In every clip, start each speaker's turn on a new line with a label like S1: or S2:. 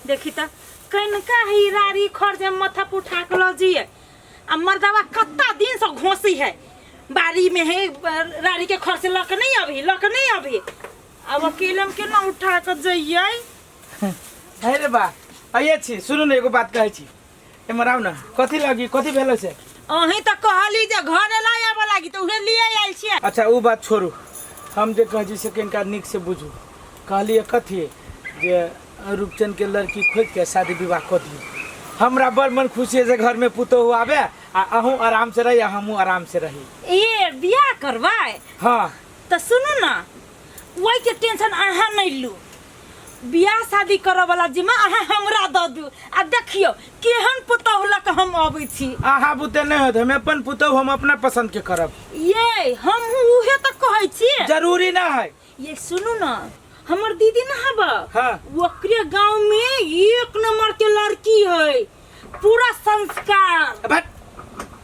S1: देखी त कनका ही रारी खर जे माथा पर उठा के लऽ जिए आ मर्दवा कत्ता दिन से घोसी है बाड़ी में है रारी के खर से लऽ के नहीं अभी लऽ के नहीं अभी। अब अकेले में केना उठा के जइयै?
S2: हे रे बा, आइए छी, सुनू ने, एगो बात कहै छी, एम्हर आउ ने। कथी लगी, कथी भेलो से?
S1: अहीं तऽ कहली जे घरे लऽ आबऽ लागी तऽ उहे लिए आयल छियै।
S2: अच्छा उ बात छोड़ू, हम जे कहै छी से कनिका नीक से बुझू। कहलियै कथी जे रूपचंद के लड़की खोजि के शादी विवाह कऽ दियौ। हमरा बड़ मन खुशी है जे घर में पुतोहु आबे आ अहूँ आराम से रही आ हमहूँ आराम से रही।
S1: ए बियाह करबै?
S2: हाँ।
S1: तऽ सुनू ने, ओहि के टेंशन अहाँ नहीं लू, बियाह शादी करऽ वाला जिम्मा अहाँ हमरा दऽ दू आ देखियौ केहन पुतहु लऽ कऽ हम अबै छी।
S2: अहाँ बुते नहीं होत, हम अपन पुतोहु हम अपना पसंद के करब।
S1: ये हमहूँ उहे तऽ कहै छी।
S2: जरूरी ना है।
S1: ये सुनू ना, हमर दीदी ना हब,
S2: हाँ।
S1: ओकरे गांव में एक नंबर के लड़की है, पूरा संस्कार।
S2: बट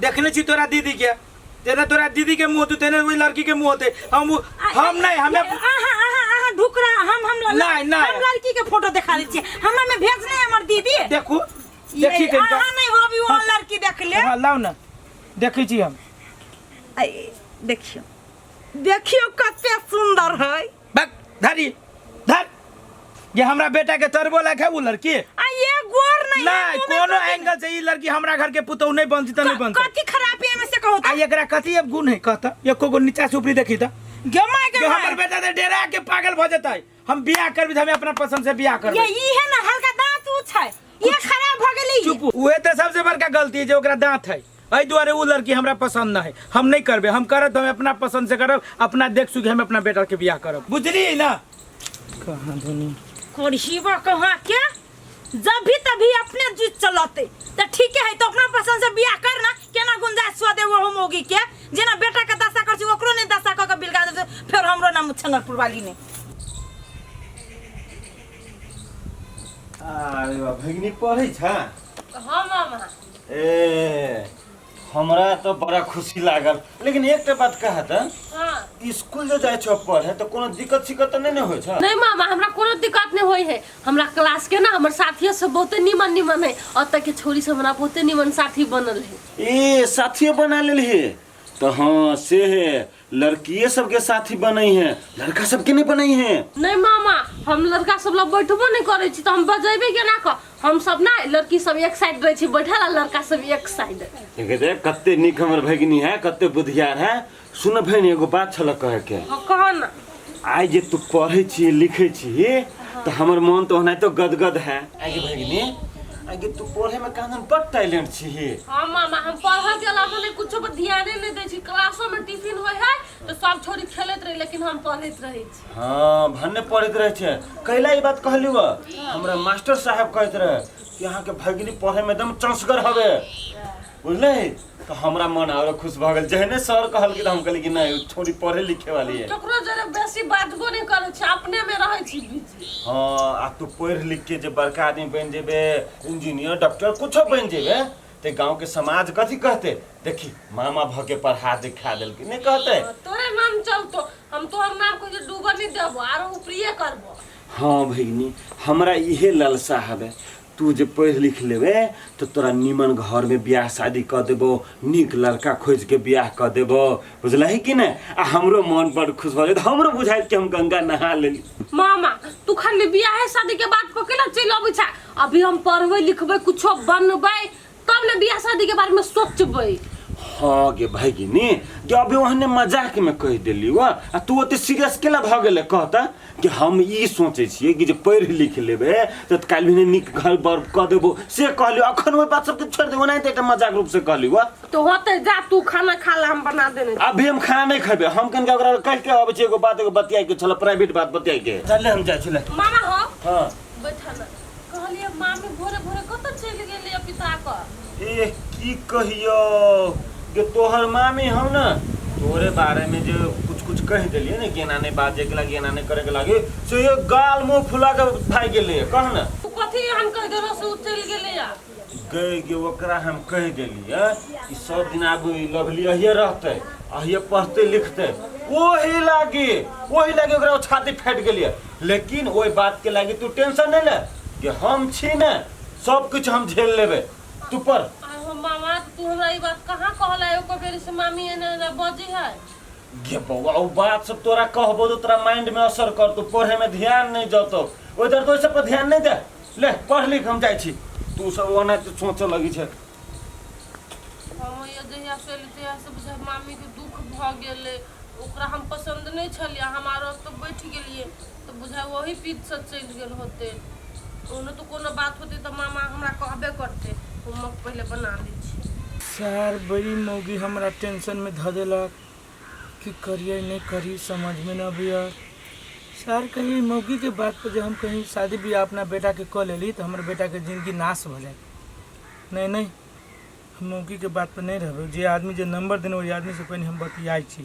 S2: देखने छी तोरा दीदी के, जेना तोरा दीदी के मुँह होतौ तेने ओहि लड़की के मुँह होते। हम नहीं, हमें
S1: आहा आहा आहा ढुकरा, हम
S2: नहीं, नहीं।
S1: हम लड़की के फोटो देखा दै छियै, हमरा में भेज नहीं हमर दीदी।
S2: देखू,
S1: ये
S2: देखी कनिका।
S1: आहा नहीं हो अभी वो
S2: हाँ।
S1: लड़की देख ले।
S2: हाँ, लाउ ना, देखै छी हम।
S1: ऐ, देखियौ देखियौ कते सुंदर है।
S2: बक धरी धर, ये हमरा बेटा के तरबो लायक है वो लड़की।
S1: आ ये गोर नहीं है,
S2: नहीं,
S1: मुंह में
S2: कोनो
S1: कथी
S2: एंगल से ई लड़की हमरा घर के पुतोहु नहीं बनती त नहीं बनती।
S1: कथी खराबी है में से कहो त?
S2: आ एकरा कथी अब गुण है कहता, एको गो नीचा से ऊपरी देखी त।
S1: गे my गे
S2: जे
S1: my.
S2: हमर बेटा ते डेरा के पागल भ जतै। हम बियाह करबी त हमें अपना पसंद से बियाह करबै।
S1: ये ई है ना हल्का दांत ऊंच है, ये खराब भ गेलै।
S2: चुप, उहे त सबसे बड़का गलती है जे ओकरा दांत है, एहि दुआरे उ लड़की हमरा पसंद न है। हम नहीं करबे, हम करब त हम अपना पसंद से करब, अपना देख सुख हम अपना बेटा के बियाह करब, बुझली ना? कहाँ धुनी
S1: करहीबा कहाँ के, जब भी तभी अपने जीत चलते तो ठीक है, तो अपना पसंद से बियाह करना केना गुंजाइश छुआ दे वो मोगी के, जेना बेटा के दशा कर छी ओकरो नहीं दशा क के बिलगा दे, फिर हमरो नाम छनरपुर वाली ने।
S3: अरे बा, भगिनी पढ़ै छ?
S4: हाँ मामा।
S3: ए हमरा तो बड़ा खुशी लागल, लेकिन एकटा बात कहा त,
S4: हाँ।
S3: स्कूल जे जाइ छौ पढ़े त कोनो दिक्कत सिक्कत त नहीं ने होइ छ?
S4: नहीं मामा, हमरा कोनो दिक्कत नहीं होई है। हमरा क्लास के ना हमर साथियो सब बहुते निमन निमन है, ओतऽ के छोरी सब हमरा बहुते निमन साथी बनल है।
S3: ए साथियो बना लेलही तो? हाँ से है, लड़किए सबके साथी बनै है, लड़का सबके नहीं बनै है।
S4: नहीं मामा, हम लड़का सब लग बैठबो नहीं करै छी, तो हम बजेबे केना क? हम सब ना लड़की सब एक साइड रहै छी बैठल आ लड़का सब एक साइड।
S3: देखे देख कते नीक हमर भगिनी है, कते बुधियार है। सुन बहिनी, एगो बात छल कहे के।
S4: हाँ, कह ना।
S3: आइ जे तू पढ़ै छी लिखै छी तो हमर मन तो ओनाहितो गदगद है। आगे भगिनी, आगे तू पढ़े में कानन बड़ टैलेंट छी।
S4: हाँ मामा, हम पढ़े के अलावा नहीं कुछो पर ध्याने नहीं दै छी। क्लासो में टिफिन होय है तो सब छोरी खेलैत रहे, लेकिन हम पढ़ैत रहै छी।
S3: हाँ भन्ने पढ़ैत रहै छै। कैला ई बात कहली व, हमरा मास्टर साहब कहैत रहे कि अहाँ के भगिनी पढ़े में एकदम चंसगर हवे, बुझले? तो हमरा मन आरो खुश भऽ गेल, जेहने सर कहलकै तऽ हम कहली कि नहीं, उ छोरी पढ़े लिखे वाली है।
S4: ककरो जरे बेसी बाजबो नहीं करै छी, अपने में रहै छी बिजी।
S3: हाँ, आ तू पढ़ लिख के जे बड़का आदमी बनि जेबे, इंजीनियर डॉक्टर कुछो बनि जेबे, ते गांव के समाज कथी कहते? देखी मामा भ के पढ़ा दिखा देलकै, नहीं कहते?
S4: हाँ, तोरे नाम चलतो, हम तोहर नाम को जे डूबऽ नहीं देबो, आरो ऊपरिये करबो।
S3: हाँ भगिनी, हमरा इहे ललसा हवे, तू जे पढ़ि लिख लेबे तो तोरा निमन घर में बियाह शादी कऽ देबो, नीक लड़का खोजि के बियाह कऽ देबो, बुझलही कि नहि? आ हमरो मन बड़ खुश भऽ जायत, हमरो बुझायत कि हम गंगा नहा लेली।
S4: मामा तू खाली बियाहे शादी के बात पर केना चलि अबै छै? अभी हम पढ़बै लिखबै कुछो बनबै तब ने बियाह शादी के बारे में सोचबै।
S3: हाँ गे भगिनी, जे अभी ओहने मजाक में कहि देली वा, आ तू ओते सीरियस केला भऽ गेलै? कहता कि हम ई सोचै छियै कि जे पढ़ि लिख लेबै तऽ काल्हि भेने नीक घर बर कऽ देबो, से कहलियौ। अखन ओहि बात सबके छोड़ि देबो, ओनाहिते एकटा मजाक रूप से कहलियौ वा।
S4: तो होते जा, तू खाना खा ला, हम बना देने छी।
S3: अभी हम खाना नहीं खेबै, हम कनिका ओकरा कहि के अबै छी, एगो बात एगो बतियाइ के छल, प्राइवेट बात बतियाइ के। चल हम जाइ छी ले।
S4: मामा हो।
S3: हाँ।
S4: बैठल कहलियै मामी भोरे भोरे कतऽ चलि गेलियै पिता कऽ?
S3: ए की कहियौ गे, तोहर मामी हम ना तोरे बारे में जे कुछ कुछ कहि देलियै ने, कि एना नहि बाजे के लागी, एना नहि करे के लागी, से ये गाल मुंह फुला के भागि गेलै। कह ना।
S4: तू कथी एहन कहि देलहो से उ चलि गेलैया?
S3: गए गे, ओकरा हम कहि देलियै कि सब दिन आब ई लवली अहिए रहतै, अहिए पढ़तै लिखतै, ओही लागी ओकरा ओ छाती फाटि गेलियै। लेकिन ओहि बात के लागी तू टेंशन नहीं ले, कि हम छी ने सब किछु हम झेल लेबै तू पढ़।
S4: आहो मामा, तू हमरा ई बात कहाँ कहला? एको बेर से मामी एना एना बजी है।
S3: गे बौआ, ओ बात सब तोरा कहबो तो तोरा माइंड में असर करतो, पढ़े में ध्यान नहीं जतो। उधर तो सब पर ध्यान नहीं दे, ले पढ़ लिख, हम जाइ छी। तू सब ओना तो सोचे लगी छे।
S4: हम ये जहिया से एली तहिया से बुझाइ मामी के दुख भऽ गेलै। ओकरा हम पसन्द नहि छलियै, हम आरो तऽ बैठ गेलियै तऽ बुझाइ वही पीत से चलि गेल होतै। ओनो तऽ कोनो बात होतै तऽ मामा हमरा कहबे करतै। होमवर्क पहिले बना लै छी।
S2: सर बड़ी मौगी हमरा टेंशन में धऽ देलक। की करिए नहीं करी समझ में न अबैया सर। कहीं मौगी के बात पर जे हम कहीं शादी बियाह अपना बेटा के कऽ लेली तऽ हमर बेटा के जिंदगी नाश भऽ जायत। नहीं नहीं, हम मौगी के बात पर नहीं रहबै। जे आदमी जे नंबर देने ओहि आदमी से पहिने हम बतियाइ छी,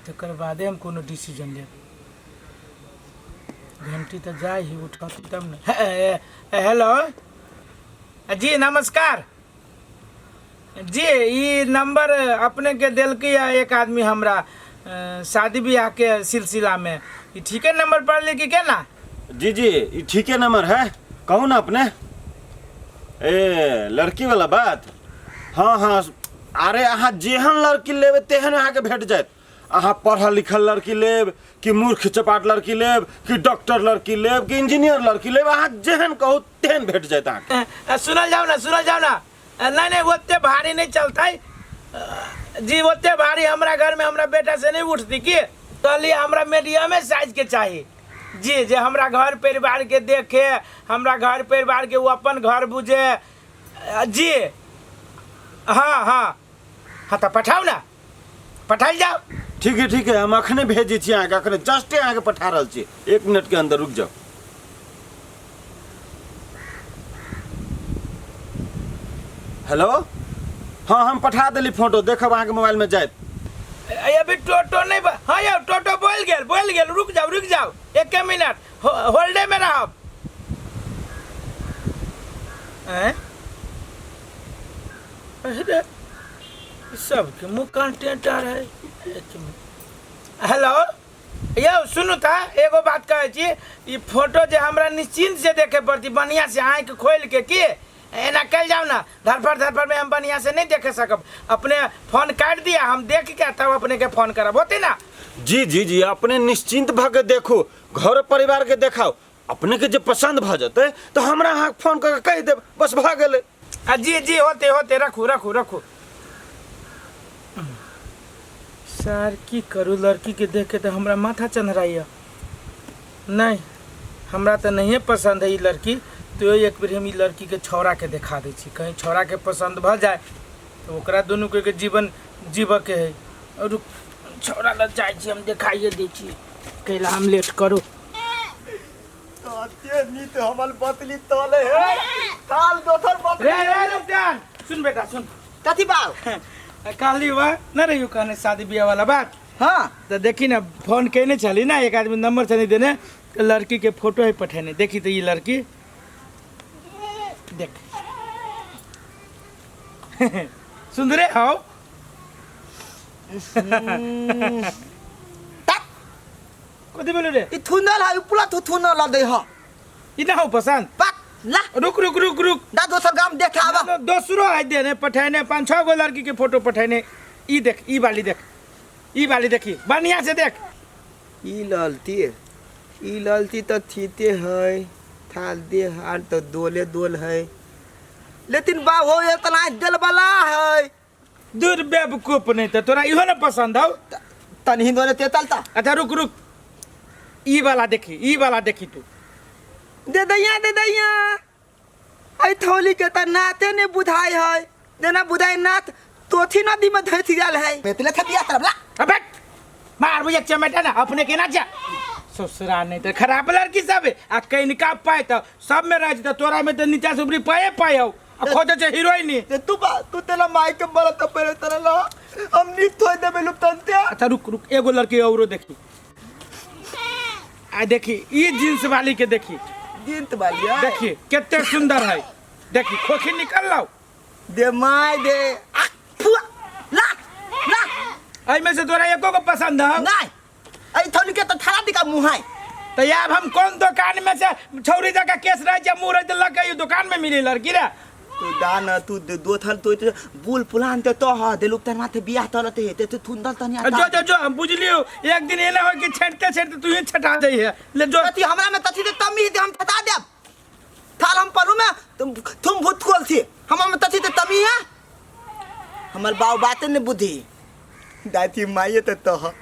S2: तकर बादे हम कोनो डिसीजन लेब। घंटी तऽ जाइ ही, उठती तब ने। हेलो जी, नमस्कार जी। ई नंबर अपने के देलकै है एक आदमी हमरा शादी ब्याह के सिलसिला में। ई ठीके नंबर पड़ले कि केना?
S3: जी जी, ई ठीके नंबर है। कहू ना अपने। ए लड़की वाला बात? हाँ हाँ, अरे अहाँ जेहन लड़की लेबै तेहन अहाँके भेट जायत। अहाँ पढ़ल लिखल लड़की लेब कि मूर्ख चपाट लड़की लेब कि डॉक्टर लड़की लेब कि इंजीनियर लड़की लेब, अहाँ जेहन कहू तेहन भेट जायत अहाँके।
S2: सुनल जाओ ना, सुनल जाओ ना। नहीं नहीं, ओते भारी नहीं चलते जी। ओते भारी हमरा घर में हमरा बेटा से नहीं उठती। की कहलिए हमरा मीडियमे साइज के चाहिए जी, जे हमरा घर परिवार के देखे, हमरा घर परिवार के वो अपन घर बुझे जी। हाँ हाँ हाँ, तो पठाओ ना, पठाइल जाओ।
S3: ठीक है ठीक है, हम अखने भेजै छी अहाँके, अखने जस्टे अहाँके पठा रहल छी। एक मिनट के अंदर, रुक जाओ। हेलो, हाँ हम पठा देली फोटो, देखब अहाँके मोबाइल में जायत।
S2: अभी टोटो नहीं हाँ यौ टोटो बोल गेल, बोल गेल। रुक जाओ, रुक जाओ, एक मिनट होल्डे में रहब। हैं? अरे सबके मुँह कान टेंटा रहे। एक मिनट। हेलो यौ, सुनू तऽ एगो बात कहै छी। ई फोटो जे हमरा निश्चिन्त से देखे पड़ती, बढ़िया से आँखि खोलि के। की एना कल जाओ ना, धरफड़ धरफड़ में हम बढ़िया से नहीं देखे सकब। अपने फोन काट दिया, हम देख के तब अपने के फोन करब, होते ना?
S3: जी जी जी, अपने निश्चिंत भऽ के देखू, घर परिवार के देखाउ। अपने के जे पसंद भऽ जेतै तऽ हमरा अहाँ फोन कऽ के कहि देब, बस भऽ गेलै।
S2: आ जी जी, होते होते, रखू रखू रखू। सर की करू, लड़की के देख के तऽ हमरा माथा चन्हराइया। नहीं, हमरा तऽ नहिए पसंद है ई लड़की। तो एक बेर हम ई लड़की के छौड़ा के देखा दै छी, कहीं छौड़ा के पसंद भऽ जाए तऽ ओकरा दुनू के जीवन जीबऽ के है। और छौड़ा लग जाइ छी, हम देखाइए दै छी। कैला हम लेट करू?
S5: ते नीत हमर बतली तले है थाल दोसर बतली।
S2: रे रे रुपजान, सुन बेटा सुन।
S5: कथी बात?
S2: कहली वह न रहियो कहने शादी ब्याह वाला बात।
S5: हाँ।
S2: तो देखी ना, फोन केने छली ना, एक आदमी नंबर छली देने, तो लड़की के फोटो है पठेने। देखी तो ये लड़की देख, सुंदरे हो।
S5: तक
S2: कथी बोलू रे?
S5: ई थुनल है, उपला थु थुनल दे ह।
S2: ई ना हो पसंद।
S5: पक ला।
S2: रुक रुक रुक रुक।
S5: दा दोसर गाम देखावा।
S2: दोसरो है देने पठेने, पाँच छह गो लड़की के फोटो पठेने। ई देख, ई वाली देख, ई वाली देखी, बढ़िया से देख।
S5: ई ललती, ई ललती तो थीते है, थाल दे हार तो दोले दोल है, लेकिन बा हो इतना दिल वाला है।
S2: दूर बेवकूफ, नहीं तो तोरा इहो ना पसंद हो।
S5: तनी दोले ते चलता।
S2: अच्छा रुक रुक, ई वाला देखी, ई वाला देखी तू।
S5: दे दैया दे दैया, आई थौली के त नाते ने बुझाई है, देना बुझाई नाथ तोथी नदी में धस गेल है। बेतले थपिया तरफ ला।
S2: अबे मार बुझे चमेटा ना अपने के ना जा ससुरा, नहीं तो खराब लड़की सब है। आ कनिका पाए तो सब में रह जता, तोरा में तो नीचा से ऊपरी पाए पाए हो आ खोजे छे हीरोइन।
S5: ते तू बा तू तेला माई के बड़ा त परे तरह ला हम नी थोइ देबे लुपतनते।
S2: अच्छा रुक रुक, एगो लड़की औरो देखी। आ देखी ई जींस वाली के देखी।
S5: जींस वाली है।
S2: देखी कितने सुंदर है, देखी खोखी निकल लाओ।
S5: दे माई दे आ फुआ ला ला।
S2: एहि में से तोरा एको को पसंद है?
S5: नहीं, ऐ थोली के तो थारा दिका मुंह है।
S2: त तो आब हम कौन दुकान में से छौरी जका केस रहे छै मुँह रहे लग के दुकान में मिली लड़की रे।
S5: तू दा न तू दो थल तो बुल पुलान ते तो ह देलुक तन माथे बियाह तलते ते ते थुंदल तनी आता।
S2: जो जो जो हम बुझलियो, एक दिन एना हो कि छेड़ते छेड़ते तू ही छटा जाइ है। ले जो।
S5: तथी हमरा में तथी ते तमी दे हम छटा देब। थाल हम परू में तुम तुम भूत खोल थी हमरा में तथी ते तमी है। हमर बाऊ बात ने बुद्धि दाती माइए ते तो ह।